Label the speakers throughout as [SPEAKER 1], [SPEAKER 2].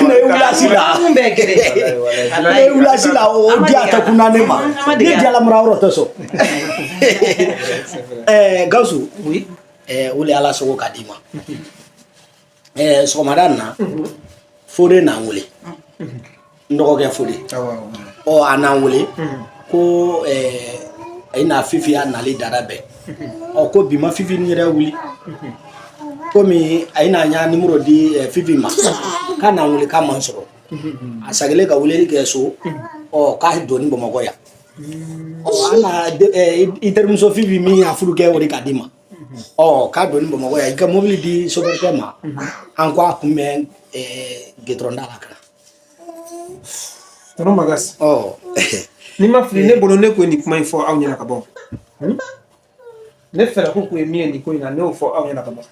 [SPEAKER 1] Ne wulasi la.
[SPEAKER 2] Mun bɛɛ kelen.
[SPEAKER 1] Ne wulasi la, o diya tɛ kunna ne ma. Ne diyala mara yɔrɔ tɛ sɔn. Gawusu.
[SPEAKER 2] Oui.
[SPEAKER 1] O le Ala sago ka d'i ma. Sɔgɔmada in na, Fode n'an wele. N dɔgɔkɛ Fode. Ɔ, a n'an wele ko a n'a Fifi y'a nali dara bɛn. Ɔ, ko bi ma Fifi ni yɛrɛ wuli. Komi a ye n'a y'a numéro di Fifi ma, k'a n'an wele k'a man sɔrɔ. A sagilen ka weleli kɛ so, ɔ, k'a donni Bamakɔ yan. Ɔ, an na i terimuso Fifi min y'a furu kɛ, o de ka di ma. Ɔ, k'a donni Bamakɔ yan, i ka mobili di sofɛrikɛ ma, an ko a kunbɛn goudron da la ka na.
[SPEAKER 3] Tonton Magas.
[SPEAKER 1] Ɔ.
[SPEAKER 3] N'i ma fili ne bolo, ne kun ye nin kuma in fɔ aw ɲɛna ka bɔ. Ne fɛɛrɛ ko kun ye min ye nin ko in na, ne y'o fɔ aw ɲɛna ka ban.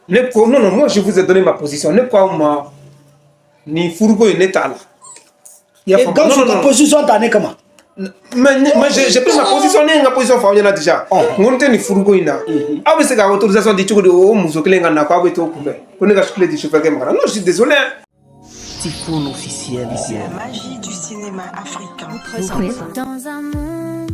[SPEAKER 3] Ne ko non, non, moi je vous ai donné ma position. Ne ko aw ma, nin furuko in, ne t'a la. I y'a faamu?
[SPEAKER 1] Gawusu ka position ta ne kama.
[SPEAKER 3] Mais j'ai pris ma position, ne ye n ka position fɔ aw ɲɛna déjà. N ko n tɛ nin furuko in na. Aw bɛ se ka autorisation di cogo di o muso kelen ka na, k'aw bɛ t'o kunbɛn, ko ne ka clé di chauffeur kɛ ma ka na? Non, je suis désolé, hein.
[SPEAKER 4] Typhoon officiel.
[SPEAKER 5] La magie du cinéma africain.
[SPEAKER 6] Dans un monde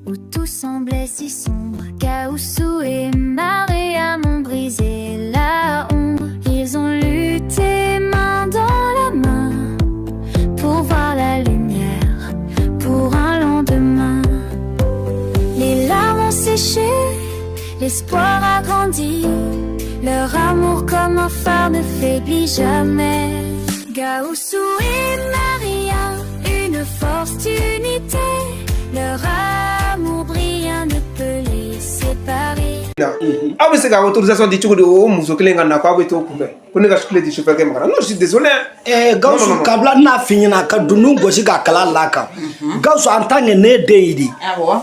[SPEAKER 6] où tout semblait si sombre, Gaoussou et Mariam ont brisé la ombre. Ils ont lutté main dans la main pour voir la lumière, pour un lendemain. Les larmes ont séché, l'espoir a grandi. Leur amour comme un phare ne faiblit jamais. Gaoussou et Maria, une force d'unité. Leur amour brillant ne peut les séparer.
[SPEAKER 3] Aw bɛ se ka autorisation di cogo di o muso kelen ka na, k'aw bɛ t'o kunbɛn, ko ne ka clé di chauffeur kɛ ma ka na? Non, je suis désolé, hein.
[SPEAKER 1] Gawusu.
[SPEAKER 3] Non, non, non.
[SPEAKER 1] Kabila n'a f'i ɲɛna ka dundun gosi ka kala la kan, Gawusu, en tant que ne den ye di,
[SPEAKER 2] Awɔ.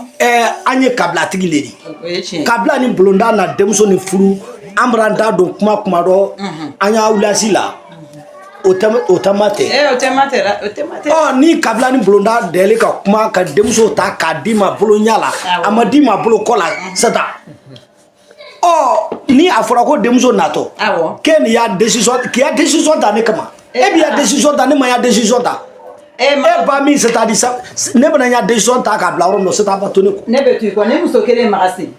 [SPEAKER 1] An ye kabilatigi le di.
[SPEAKER 2] O ye tiɲɛ ye.
[SPEAKER 1] Kabila ni bulonda na denmuso ni furu, an bɔra an t'a dɔn kuma kuma dɔ, an y'a wulasi la, o tɛ, o tɛ ma tɛ.
[SPEAKER 2] O tɛ ma tɛ o tɛ ma tɛ.
[SPEAKER 1] Ɔ, ni kabila ni bulonda dɛli ka kuma ka denmuso ta k'a d'i ma bolo ɲɛ la, a ma d'i ma bolo kɔ la sisan. Ɔ, ni a fɔra ko denmuso natɔ, k'e ni y'a décision, k'i y'a décision ta ne kama, e b'i ya décision ta, ne ma y'a décision ta. E ba min, c'est à dire ne bɛna n ya décision ta k'a bila yɔrɔ min na, c'est à ba to ne kɔ.
[SPEAKER 2] Ne bɛ to i kɔ ni muso kelen Magasi.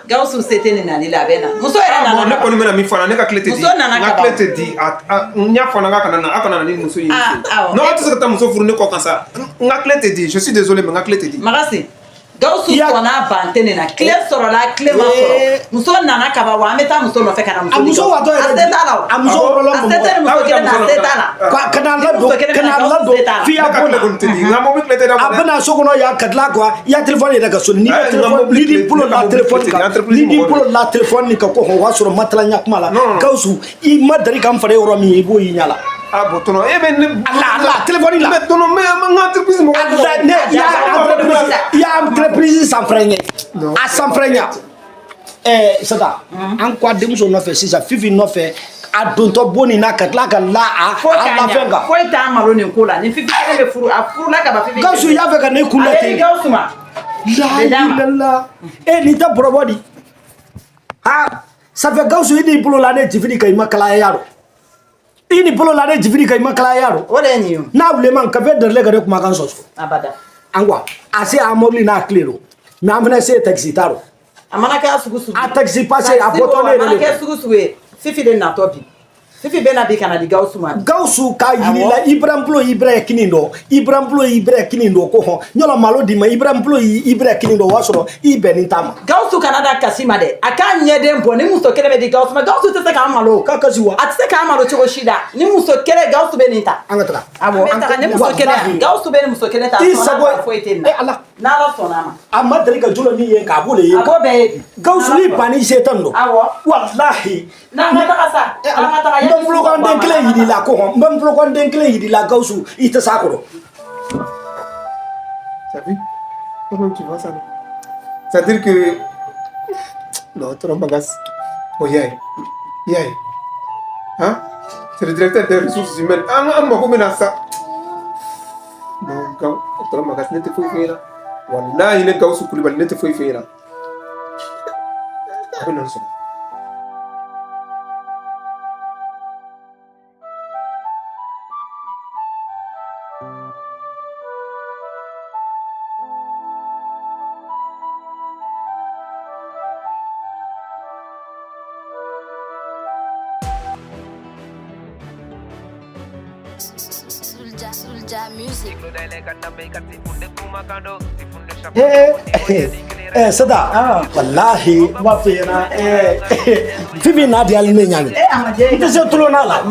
[SPEAKER 2] Gawusu se tɛ nin nali la, a bɛ na. Muso yɛrɛ
[SPEAKER 3] Ah, bon,
[SPEAKER 2] nana.
[SPEAKER 3] ne kɔni bɛna min fɔ a la, ne ka clé tɛ di.
[SPEAKER 2] Muso nana
[SPEAKER 3] N ka
[SPEAKER 2] ka
[SPEAKER 3] clé
[SPEAKER 2] ban.
[SPEAKER 3] tɛ di. A n y'a fɔ a ɲɛna k'a kana na, a kana na ni muso ye.
[SPEAKER 2] Ah, awɔ.
[SPEAKER 3] Non, aw tɛ se ka taa muso furu ne kɔ kan sa. N ka clé tɛ di, je suis désolé, mais n ka clé tɛ di.
[SPEAKER 2] Magasi. Gawusu sɔnna ban tɛ nin na. Clé sɔrɔla, clé ma sɔrɔ. Muso nana ka ban wa, an bɛ taa muso nɔfɛ ka na muso
[SPEAKER 1] A
[SPEAKER 2] di
[SPEAKER 1] muso
[SPEAKER 2] Gawusu.
[SPEAKER 1] watɔ yɛrɛ
[SPEAKER 2] A se t'a la o.
[SPEAKER 1] A muso wɔrɔla.
[SPEAKER 2] A se tɛ nin muso kelen na, a se t'a la.
[SPEAKER 1] Ka na ladon,
[SPEAKER 2] Muso kelen
[SPEAKER 1] ka na
[SPEAKER 2] bɛ na,
[SPEAKER 1] ladon
[SPEAKER 2] Gawusu se t'a la.
[SPEAKER 1] f'i ya
[SPEAKER 3] Ne ka
[SPEAKER 1] bon
[SPEAKER 3] clé
[SPEAKER 1] na.
[SPEAKER 3] kɔni tɛ di. N ka mobili clé tɛ d'a ma
[SPEAKER 1] A
[SPEAKER 3] dɛ.
[SPEAKER 1] bɛna so kɔnɔ yan ka tila quoi, i ya téléphone yɛrɛ ka sonner, n'i ka
[SPEAKER 3] Eh, n ka
[SPEAKER 1] téléphone
[SPEAKER 3] mobili
[SPEAKER 1] n'i
[SPEAKER 3] clé-
[SPEAKER 1] bolo
[SPEAKER 3] ne ka
[SPEAKER 1] la
[SPEAKER 3] mobili
[SPEAKER 1] téléphone
[SPEAKER 3] clé tɛ di,
[SPEAKER 1] kan,
[SPEAKER 3] entreprise
[SPEAKER 1] n'i
[SPEAKER 3] mɔgɔ
[SPEAKER 1] bolo
[SPEAKER 3] de.
[SPEAKER 1] la téléphone nin kan ko hɔn, o y'a sɔrɔ matala ɲɛ kuma la.
[SPEAKER 3] Non, non, non.
[SPEAKER 1] Gawusu, i ma deli ka n fara yɔrɔ min, i b'o y'i ɲɛ la.
[SPEAKER 3] Ah bon, tonton, e bɛ ne
[SPEAKER 1] Ala ala téléphone la.
[SPEAKER 3] Mais tonton, mais n ka entreprise mɔgɔ de.
[SPEAKER 1] Ala ne i y'a entreprise, i y'a entreprise sanfɛrɛ ɲɛ, a sanfɛrɛ ɲɛ. Sata, an ko a denmuso nɔfɛ sisan, Fifi nɔfɛ, a dontɔ bon nin na ka tila ka la a
[SPEAKER 2] Foyi
[SPEAKER 1] a
[SPEAKER 2] t'a
[SPEAKER 1] lafɛn
[SPEAKER 2] ɲɛ.
[SPEAKER 1] kan.
[SPEAKER 2] Foyi t'a malo nin ko la. Ni Fifi kelen bɛ furu, a furula ka ban Fifi.
[SPEAKER 1] Gawusu, i y'a fɛ ka ne kun
[SPEAKER 2] A
[SPEAKER 1] la
[SPEAKER 2] bɛ di
[SPEAKER 1] ten.
[SPEAKER 2] Gawusu ma.
[SPEAKER 1] La ilaha, e nin tɛ bɔrɔbɔ di. Ha, ça fait Gawusu, i n'i bolo la ne jifiri kan, i ma kalaya ya rɔ. I ni bolo la ne jifiri kan, i ma kalaya ya rɔ.
[SPEAKER 2] O de ye nin ye o.
[SPEAKER 1] N'a wulen kafe dɛrɛle ka ne kumakan sɔsɔ.
[SPEAKER 2] Abada.
[SPEAKER 1] An ko a se a mobili n'a tile don, mais an fana se ye taxi ta rɔ.
[SPEAKER 2] A mana kɛ sugu sugu.
[SPEAKER 1] A taxi passé a bɔtɔ ne
[SPEAKER 2] A mana
[SPEAKER 1] yɛrɛ de
[SPEAKER 2] kɛ sugu sugu ye. Fifi de natɔ bi. Fifi bɛ na bi ka na di Gawusu ma.
[SPEAKER 1] Gawusu k'a yiri la, Ibrahim bolo Ibrahim kini dɔ, Ibrahim bolo Ibrahim kini dɔ, ko hɔn yɔrɔ malo d'i ma, Ibrahim bolo Ibrahim kini dɔ, o y'a sɔrɔ i bɛnnin t'a ma.
[SPEAKER 2] Gawusu kana da kasi ma dɛ. A k'a ɲɛden bɔ, ni muso kelen bɛ di Gawusu ma. Gawusu tɛ se k'an malo.
[SPEAKER 1] K'a kasi wa?
[SPEAKER 2] A tɛ se k'an malo cogo si la. Ni muso kelen, Gawusu bɛ nin ta.
[SPEAKER 1] An ka taga.
[SPEAKER 2] Awɔ, an bɛ taga ni muso kelen. Gawusu bɛ ni muso kelen ta.
[SPEAKER 1] I
[SPEAKER 2] A sɔnna
[SPEAKER 1] sago
[SPEAKER 2] a ma, foyi tɛ nin na.
[SPEAKER 1] Eh, Ala.
[SPEAKER 2] N'Ala sɔnna a ma.
[SPEAKER 1] A ma deli ka jolo min ye k'a b'o de ye.
[SPEAKER 2] A b'o bɛɛ ye bi.
[SPEAKER 1] Gawusu ni banni se tan don.
[SPEAKER 2] Awɔ.
[SPEAKER 1] Walahi.
[SPEAKER 2] N'an ka taga sa. An ka taga.
[SPEAKER 1] N bɛ n bolokɔnden kelen yir'i la ko hɔn, n bɛ n bolokɔnden kelen yir'i la, Gawusu, i tɛ s'a kɔrɔ.
[SPEAKER 3] T'as vu? Toi-même, tu vois ça, non? C'est-à-dire que. Non, tonton Magas. Oh, yeah. Yeah. Hein? C'est le directeur des ressources humaines. Ah, ah, ma ko ça. Non, Gaw, tonton Magas, ne tɛ foyi f'i ɲɛna. Wallahi, ne Gawusu Kulibali, ne tɛ foyi f'i ɲɛna. A bɛ na sɔrɔ.
[SPEAKER 7] Naija Music.
[SPEAKER 1] Sada, walahi n b'a f'i ɲɛna, Fifi n'a diyali ne ɲa n tɛ se tulon n'a la.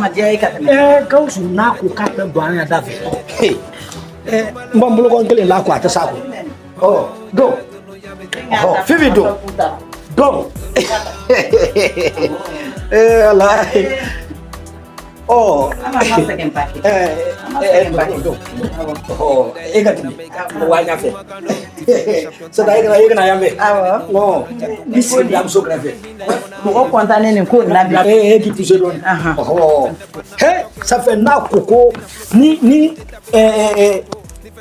[SPEAKER 1] Gawusu n'a ko k'a bɛ don an ka da fɛ, n b'an bolokɔni kelen la ko a tɛ s'a kɔ. Ɔ don, ɔ Fifi don don, ala, ɔ don, ɔ e ka tɛmɛ wa ɲɛfɛ. Sada, e kana yan fɛ. Awɔ. Ɔ i sigi bila muso kɛrɛfɛ.
[SPEAKER 2] Mɔgɔ kɔntannen nin ko nin na bi.
[SPEAKER 1] E k'i poussé dɔɔni. Ɔhɔ. He, ça fait n'a ko ni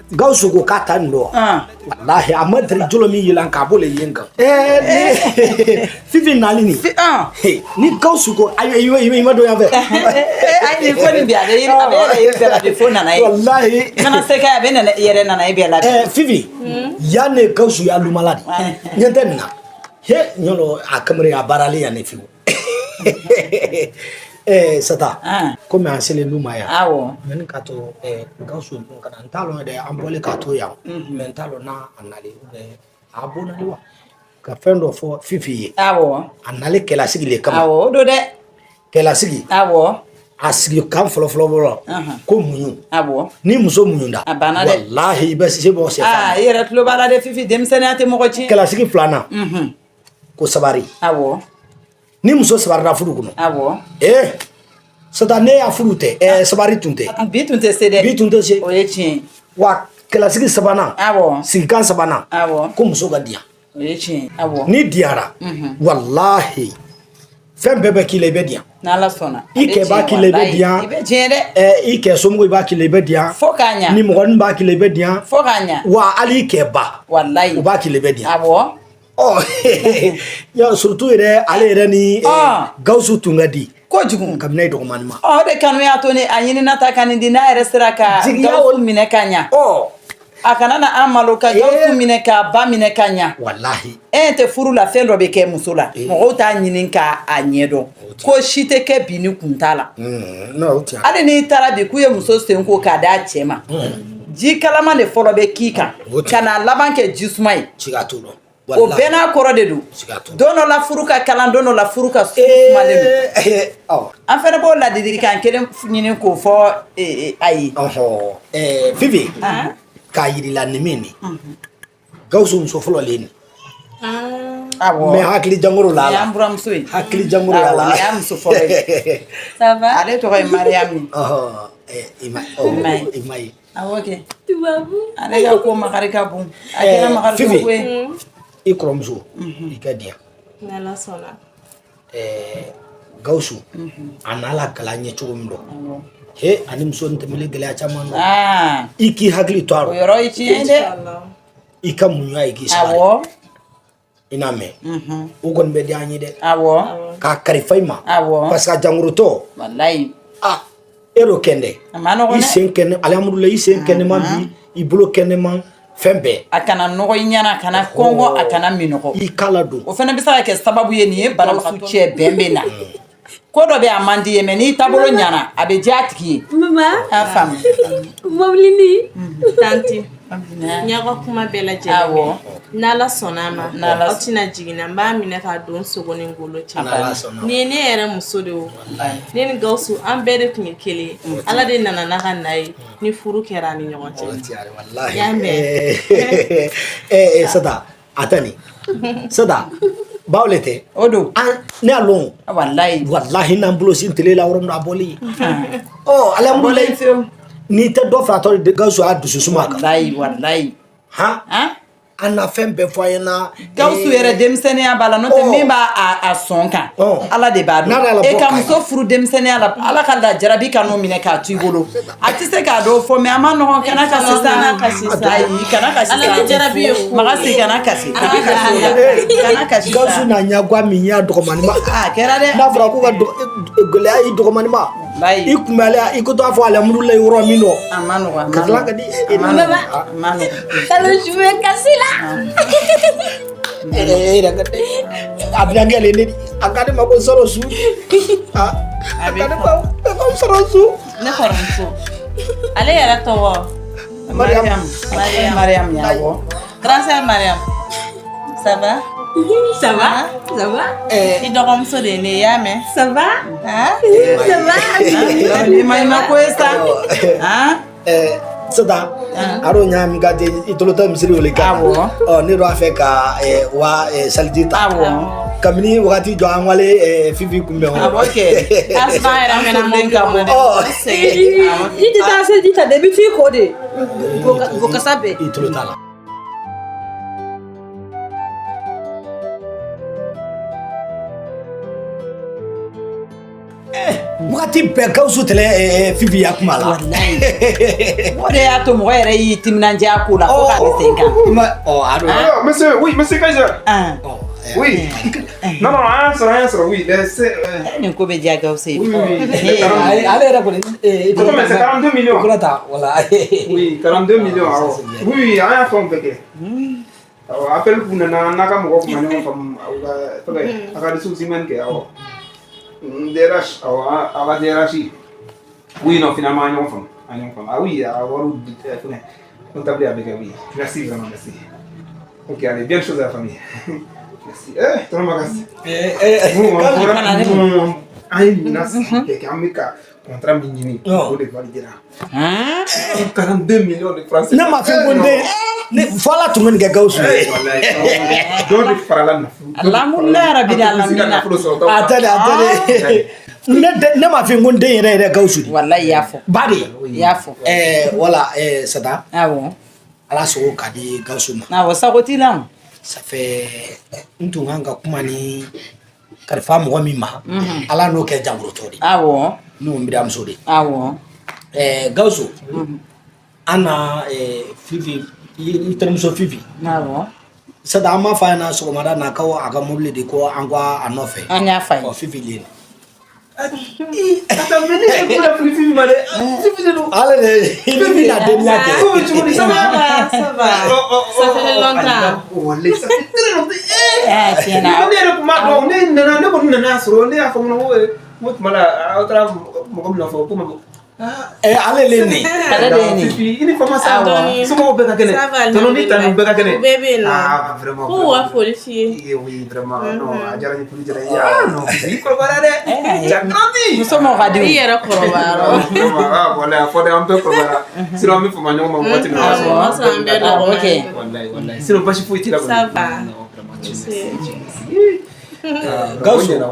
[SPEAKER 1] Gawusu ko k'a ta nin dɔn. Walahi a ma deli jolo min yɛlɛ an kan, a b'o le ye n kan. Ni Fifi nali nin. Ni Gawusu ko ayi, i ma don yan fɛ.
[SPEAKER 2] Ayi, nin ko nin bi a bɛ yɛlɛ yiri bɛɛ la bi fo nana ye.
[SPEAKER 1] Walahi.
[SPEAKER 2] I mana se kɛ, a bɛ nana yɛrɛ nana ye bɛɛ la bi.
[SPEAKER 1] Fifi, yan ne Gawusu y'a lumala de. Ɲɛ tɛ nin na. He, ɲɔlɔ a kamalen a baaralen yan ne fiyewu. Sata, komi an selen lu ma yan.
[SPEAKER 2] Awɔ.
[SPEAKER 1] Mɛ ni k'a to Gawusu ninnu ka na, n t'a lɔn dɛ, an bɔlen k'a to yan. Mɛ n t'a lɔn n'a a nalen a bonnali wa. Ka fɛn dɔ fɔ Fifi ye.
[SPEAKER 2] Awɔ.
[SPEAKER 1] A nalen kɛlasigi le kama.
[SPEAKER 2] Awɔ, o don dɛ.
[SPEAKER 1] Kɛlasigi.
[SPEAKER 2] Awɔ.
[SPEAKER 1] A sigi kan fɔlɔ fɔlɔ fɔlɔ. Ko muɲu.
[SPEAKER 2] Awɔ.
[SPEAKER 1] Ni muso muɲu da.
[SPEAKER 2] A banna dɛ.
[SPEAKER 1] Walahi i bɛ se bɔ sɛfan.
[SPEAKER 2] Aa, i yɛrɛ tulo b'a la dɛ Fifi, denmisɛnninya tɛ mɔgɔ ci.
[SPEAKER 1] Kɛlasigi filanan. Ko sabari.
[SPEAKER 2] Awɔ.
[SPEAKER 1] Ni muso sabarila furu kɔnɔ.
[SPEAKER 2] Awɔ.
[SPEAKER 1] Sata ne y'a furu tɛ, sabari tun tɛ.
[SPEAKER 2] Bi tun tɛ se dɛ.
[SPEAKER 1] Bi tun tɛ se.
[SPEAKER 2] O ye tiɲɛ ye.
[SPEAKER 1] Wa kɛlasigi sabanan.
[SPEAKER 2] Awɔ.
[SPEAKER 1] Sigikan sabanan.
[SPEAKER 2] Awɔ.
[SPEAKER 1] Ko muso ka diya.
[SPEAKER 2] O ye tiɲɛ ye. Awɔ.
[SPEAKER 1] Ni diyara. Walahi fɛn bɛɛ bɛ k'i la, i bɛ diya.
[SPEAKER 2] N'Ala sɔnna.
[SPEAKER 1] I kɛ b'a k'i la, i bɛ diya.
[SPEAKER 2] I bɛ diɲɛ dɛ.
[SPEAKER 1] I kɛ somɔgɔw i b'a k'i la, i bɛ diya.
[SPEAKER 2] Fo k'a ɲa.
[SPEAKER 1] Ni mɔgɔnin b'a k'i la, i bɛ diya.
[SPEAKER 2] Fo k'a ɲa.
[SPEAKER 1] Wa hali i kɛ ba.
[SPEAKER 2] Walayi.
[SPEAKER 1] O b'a k'i la, i bɛ diya.
[SPEAKER 2] Awɔ.
[SPEAKER 1] Ɔ ya surtout yɛrɛ, ale yɛrɛ ni Gawusu tun ka di.
[SPEAKER 2] Kojugu.
[SPEAKER 1] Kabini ye dɔgɔmani ma.
[SPEAKER 2] Ɔ, o de kanu y'a to ni a ɲinina ta ka nin di, n'a yɛrɛ sera ka Gawusu minɛ ka ɲa.
[SPEAKER 1] Ɔ.
[SPEAKER 2] A kana na an malo ka Gawusu minɛ k'a ba minɛ ka ɲa.
[SPEAKER 1] Walahi.
[SPEAKER 2] E tɛ furu la, fɛn dɔ bɛ kɛ muso la. Mɔgɔw t'a ɲini k'a ɲɛ dɔn. Ko si tɛ kɛ bi ni kun t'a la. Hali n'i taara bi k'u ye muso sen ko k'a d'a cɛ ma. Ji kalaman de fɔlɔ bɛ k'i kan. Ka n'a laban kɛ ji suma ye.
[SPEAKER 1] Siga t'o la.
[SPEAKER 2] O bɛɛ n'a kɔrɔ de don. Don dɔ la furu ka kalan, don dɔ la furu ka sumalen don. An fana b'o ladilikan kelen ɲini k'o fɔ a ye.
[SPEAKER 1] Fifi, k'a yirila nin min nin, Gawusu muso fɔlɔ le ye nin.
[SPEAKER 2] Awɔ.
[SPEAKER 1] Mais hakili jangoro la.
[SPEAKER 2] Nin y'an buramuso ye.
[SPEAKER 1] Hakili jangoro la.
[SPEAKER 2] Awɔ, nin y'a muso fɔlɔ ye.
[SPEAKER 8] Ça va?
[SPEAKER 2] Ale tɔgɔ ye Mariam.
[SPEAKER 1] I ma ye.
[SPEAKER 2] Awɔ kɛ.
[SPEAKER 8] Tubabu.
[SPEAKER 2] Ale ka ko makari ka bon. A kɛra makari ko ye.
[SPEAKER 1] I kɔrɔmuso, i ka diya.
[SPEAKER 8] N'Ala sɔnna.
[SPEAKER 1] Gawusu, a n'a la kalan ɲɛ cogo min dɔn. He, ani muso nin tɛmɛlen gɛlɛya caman dɔn. I k'i hakili to a rɔ.
[SPEAKER 2] O yɔrɔ ye tiɲɛ ye dɛ.
[SPEAKER 1] I ka muɲu, i k'i sabali.
[SPEAKER 2] Awɔ.
[SPEAKER 1] I n'a mɛn. O kɔni bɛ diya an ye dɛ.
[SPEAKER 2] Awɔ.
[SPEAKER 1] K'a kalifa i ma.
[SPEAKER 2] Awɔ.
[SPEAKER 1] Parce que a jangorotɔ.
[SPEAKER 2] Walayi.
[SPEAKER 1] Ah, e d'o kɛn dɛ.
[SPEAKER 2] A ma nɔgɔn dɛ.
[SPEAKER 1] I sen kɛnɛ, alihamudulilayi, i sen kɛnɛman bi, i bolo kɛnɛman, fɛn bɛɛ.
[SPEAKER 2] A kana nɔgɔ i ɲɛna, a kana kɔngɔ, a kana minɔgɔ.
[SPEAKER 1] I k'a ladon.
[SPEAKER 2] O fana bɛ se ka kɛ sababu ye nin ye banabagatɔ cɛ bɛn bɛ na. Ko dɔ bɛ a man di ye, mɛ n'i taabolo ɲana, a bɛ diya a tigi ye.
[SPEAKER 8] Mama.
[SPEAKER 2] A faamu.
[SPEAKER 8] Mobilini. Tantie. N y'aw ka kuma bɛɛ lajɛlen.
[SPEAKER 2] Awɔ.
[SPEAKER 8] N'Ala sɔnna a ma.
[SPEAKER 2] N'Ala
[SPEAKER 8] aw tɛna jigin na, n b'a minɛ k'a don sogo ni golo cɛ.
[SPEAKER 1] N'Ala sɔnna.
[SPEAKER 8] Nin ye ne yɛrɛ muso de ye o. Ne ni Gawusu an bɛɛ de tun ye kelen ye. Ala de nana n'a ka na ye ni furu kɛra an ni ɲɔgɔn cɛ.
[SPEAKER 1] Walahi.
[SPEAKER 8] Y'a mɛn.
[SPEAKER 1] Sada, a tɛ nin. Sada, baw le tɛ.
[SPEAKER 2] O don.
[SPEAKER 1] Ne y'a lɔn.
[SPEAKER 2] Walayi.
[SPEAKER 1] Walahi n'an bolo sin tele la yɔrɔ min na, a bɔlen. Ɔ alihamudulilayi. N'i tɛ dɔ faratɔ de, Gawusu y'a dusu suma kan.
[SPEAKER 2] Walayi, walayi.
[SPEAKER 1] Han? An na fɛn bɛɛ fɔ a ɲɛna.
[SPEAKER 2] Gawusu yɛrɛ denmisɛnninya b'a la, n'o tɛ min b'a a sɔn kan, Ala de b'a dɔn. E ka muso furu denmisɛnninya la, Ala ka lajarabi ka n'o minɛ k'a to i bolo. A tɛ se k'a dɔw fɔ, mɛ a ma nɔgɔn. Kana kasi sisan. Ayi, kana kasi.
[SPEAKER 8] Ala ni jarabi ye ko.
[SPEAKER 2] Makasi, kana kasi. Kana kasi o la. Kana kasi.
[SPEAKER 1] Gawusu n'a ɲɛguwa min y'a dɔgɔmani ma.
[SPEAKER 2] A kɛra dɛ.
[SPEAKER 1] N'a fɔra ko ka gɛlɛya i dɔgɔmani ma. I kunbɛlen, i ko to a fɔ alihamudulilayi yɔrɔ min dɔn.
[SPEAKER 2] A ma nɔgɔn.
[SPEAKER 1] Ka tila ka di.
[SPEAKER 2] A ma nɔgɔn. A ma nɔgɔn.
[SPEAKER 7] Kalo bɛ kasi la.
[SPEAKER 1] E yɛrɛ ka a bɛna kɛ ne a ka ne ma ko sɔrɔ su. A ka ne ma ko sɔrɔ su.
[SPEAKER 8] Ne kɔrɔmuso, Ale yɛrɛ tɔgɔ?
[SPEAKER 2] Mariam. Mariam awɔ.
[SPEAKER 8] Grand sœur Mariam. Ça va?
[SPEAKER 7] Ça va? Ça va?
[SPEAKER 8] I dɔgɔmuso de ye ne ye, i y'a mɛn?
[SPEAKER 7] Ça va?
[SPEAKER 8] Han?
[SPEAKER 7] Ça va?
[SPEAKER 2] Ni maɲuman ko ye sa. Han?
[SPEAKER 1] Sisan aro ɲa ka i tolo tɛ misiri wele kan.
[SPEAKER 2] Awɔ.
[SPEAKER 1] Ɔ ne dɔ a fɛ ka wa saliji ta.
[SPEAKER 2] Awɔ.
[SPEAKER 1] Kabini wagati jɔ an wale Fifi kunbɛn.
[SPEAKER 2] Awɔ kɛ.
[SPEAKER 8] Asuma yɛrɛ mɛna mobili kɔnɔ dɛ.
[SPEAKER 7] I tɛ taa seliji ta dɛ, i bɛ t'i ko de. Ko kasa bɛɛ.
[SPEAKER 1] I tolo t'a la. Wagati bɛɛ Gawusu tɛlɛ Fifi ya kuma la.
[SPEAKER 2] O de y'a to mɔgɔ yɛrɛ y'i timinandiya ko la fo k'a bɛ sen kan.
[SPEAKER 3] Alors, monsieur, oui, monsieur Kaiser. Oui. Non, non, an y'a sɔrɔ, oui.
[SPEAKER 2] Nin ko bɛ diya Gawusu ye.
[SPEAKER 3] Oui, oui.
[SPEAKER 1] Ale yɛrɛ kɔni.
[SPEAKER 3] Mais c'est 42 millions.
[SPEAKER 1] Kura ta, voilà.
[SPEAKER 3] Oui, 42 millions, awɔ. Oui, an y'a fɛnw bɛɛ kɛ. Awɔ, appel kun nana n'a ka mɔgɔw kun ma ɲɔgɔn faamu, aw ka fɛngɛ, a ka ressources humaines kɛ, awɔ. DRH, awɔ, a ka DRH. Oui, non, finalement, an ɲɔgɔn faamu. Ah oui, a wariw fɛngɛ, comptable a bɛ kɛ, oui. Merci, vraiment, merci. Ok, allez, bien chose à la famille. Merci. Eh, tonton Magas. Bon, an ye minɛn bɛɛ kɛ, an bɛ ka contrat min ɲini, o de validera. 42 millions de francs.
[SPEAKER 1] Ne ma fɛn ko n den, ne fo Ala tun bɛ nin kɛ Gawusu ye.
[SPEAKER 3] Dɔ de farala nafolo.
[SPEAKER 2] Alhamdulilayi rabil alamina.
[SPEAKER 1] A tɛ dɛ, a tɛ dɛ. Ne ma fɛn ko n den yɛrɛ yɛrɛ Gawusu de.
[SPEAKER 2] Walayi i y'a fɔ.
[SPEAKER 1] Ba de.
[SPEAKER 2] I y'a fɔ.
[SPEAKER 1] Wala Sata.
[SPEAKER 2] Awɔ.
[SPEAKER 1] Ala sago ka di Gawusu ma.
[SPEAKER 2] Awɔ, sago t'i la.
[SPEAKER 1] Ça fait n tun kan ka kuma ni kalifa mɔgɔ min ma, Ala n'o kɛ jankurutɔ de.
[SPEAKER 2] Awɔ.
[SPEAKER 1] N'o n biramuso de.
[SPEAKER 2] Awɔ.
[SPEAKER 1] Gawusu, an na Fifi, i terimuso Fifi.
[SPEAKER 2] Awɔ.
[SPEAKER 1] Sata an b'a fɔ a ɲɛna sɔgɔmada na ko a ka mobili de ko an ko a nɔfɛ.
[SPEAKER 2] An y'a f'a ye.
[SPEAKER 1] Ɔ Fifi le.
[SPEAKER 3] Attends, mais ne ye kuma fili Fifi ma dɛ. Fifi de don.
[SPEAKER 1] Ale de Fifi na denya kɛ.
[SPEAKER 3] Ko bɛ cogo di? Ça va?
[SPEAKER 8] Ça va. Ça fait longtemps.
[SPEAKER 3] Walayi, ça fait très longtemps.
[SPEAKER 2] Eh, tiɲɛ na.
[SPEAKER 3] Ne yɛrɛ kun b'a dɔn, ne nana, ne kɔni nana sɔrɔ, ne y'a fɔ n ko tuma la aw taara mɔgɔ min nɔfɛ ko ma bɔ.
[SPEAKER 1] Ale le nin.
[SPEAKER 2] Ale de ye nin.
[SPEAKER 3] Fifi, i ni fama sa.
[SPEAKER 8] Awɔ.
[SPEAKER 3] Somɔgɔw bɛɛ ka kɛnɛ.
[SPEAKER 8] Ça va,
[SPEAKER 3] Tonton ni tanu bɛɛ ka kɛnɛ.
[SPEAKER 8] U bɛɛ bɛ yen nɔ.
[SPEAKER 3] Ah, vraiment.
[SPEAKER 8] K'u ka foli f'i ye.
[SPEAKER 3] Oui, vraiment. Non, a diyara n ye, foli diyara n ye. Ah, non, Fifi, i kɔrɔbayara dɛ. Tu as grandi.
[SPEAKER 2] Muso mɔgɔ ka di o.
[SPEAKER 8] I yɛrɛ kɔrɔbayara.
[SPEAKER 3] Vraiment, ah, walayi, a fɔ dɛ, an bɛɛ kɔrɔbayara. Sinon, an bɛ fama ɲɔgɔn ma waati min na.
[SPEAKER 8] Awɔ, o y'a sɔrɔ an bɛɛ dɔgɔnin.
[SPEAKER 2] Ok.
[SPEAKER 3] Walayi, walayi. Sinon, basi foyi t'i la kɔni.
[SPEAKER 8] Ça va.
[SPEAKER 3] Non, vraiment, tu
[SPEAKER 8] Merci.
[SPEAKER 1] Gawusu, o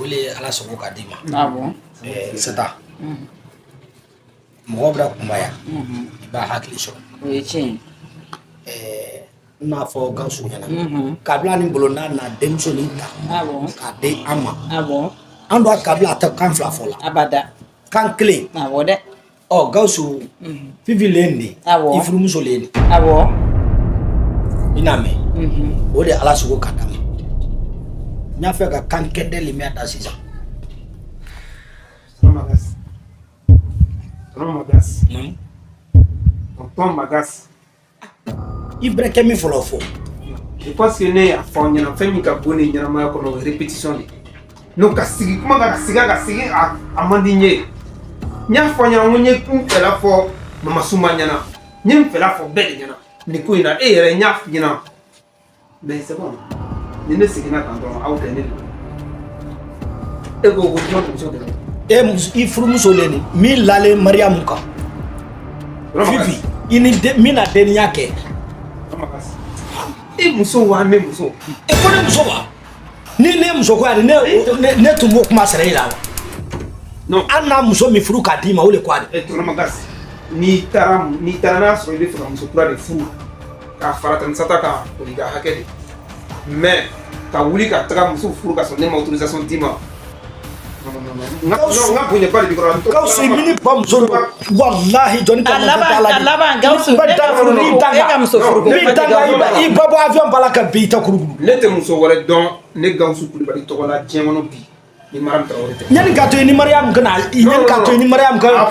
[SPEAKER 1] le ye Ala sago ka d'i ma.
[SPEAKER 2] Awɔ.
[SPEAKER 1] Sata, mɔgɔ bɛna kunbaya, i b'a hakili sɔrɔ.
[SPEAKER 2] O ye tiɲɛ ye.
[SPEAKER 1] N n'a fɔ Gawusu ɲɛna, kabila ni bolonda na denmuso nin ta k'a di an ma.
[SPEAKER 2] Awɔ.
[SPEAKER 1] An dɔ kabila a tɛ kan fila fɔ la.
[SPEAKER 2] Abada.
[SPEAKER 1] Kan kelen.
[SPEAKER 2] Awɔ dɛ.
[SPEAKER 1] Ɔ Gawusu, Fifi le ye nin de.
[SPEAKER 2] Awɔ.
[SPEAKER 1] I furumuso le ye nin.
[SPEAKER 2] Awɔ.
[SPEAKER 1] I n'a mɛn. O de ye Ala sago ka d'a ma. N y'a fɛ ka kan kɛndɛ le min da sisan.
[SPEAKER 3] Tonton Magas. Tonton Magas. Tonton Magas.
[SPEAKER 1] I bɛrɛ kɛ min fɔlɔ fɔ.
[SPEAKER 3] Je pense que ne y'a fɔ aw ɲɛna fɛn min ka bon ne ɲɛnamaya kɔnɔ o ye répétition de ye. Donc ka sigi kuma kan ka segin ka segin a man di n ye. N y'a fɔ aw ɲɛna n ko n ye n fɛla fɔ Mama Suma ɲɛna. N ye n fɛla fɔ bɛɛ de ɲɛna. Nin ko in na e yɛrɛ n y'a f'i ɲɛna. Mais c'est bon. Ni ne seginna kan dɔrɔn aw tɛ ne de don. E ko ko jɔn muso de don.
[SPEAKER 1] E muso i furumuso le nin min lalen Mariyamu kan. Fifi i ni den min na denniya kɛ.
[SPEAKER 3] E muso wa ne muso.
[SPEAKER 1] E ko ne muso wa? Ni ne muso ko yɛrɛ ne tun b'o kuma sara e la wa?
[SPEAKER 3] Non.
[SPEAKER 1] Hali n'a muso min furu k'a d'i ma o de ko a de.
[SPEAKER 3] E tonton Magas, n'i taara n'a sɔrɔ i bɛ fɛ ka muso kura de furu k'a fara Tante Sata kan o y'i ka hakɛ de. Mais ka wuli ka taga muso furu ka sɔrɔ ne ma autorisation d'i ma. Non, n ka bonyaba de b'i kɔrɔ.
[SPEAKER 1] Gawusu i ni ba muso don walahi jɔnni ka
[SPEAKER 2] A laban Gawusu
[SPEAKER 1] n bɛ da furu n'i danga
[SPEAKER 2] e ka muso furu ko
[SPEAKER 1] n'i danga i ba bɔ avion ba la ka bin i tɛ kurukuru.
[SPEAKER 3] Ne tɛ muso wɛrɛ dɔn ne Gawusu Kulubali tɔgɔ la diɲɛ kɔnɔ bi ni Mariam Traoré tɛ.
[SPEAKER 1] Yanni ka to yen ni Mariam ka na yanni ka to yen ni Mariam ka.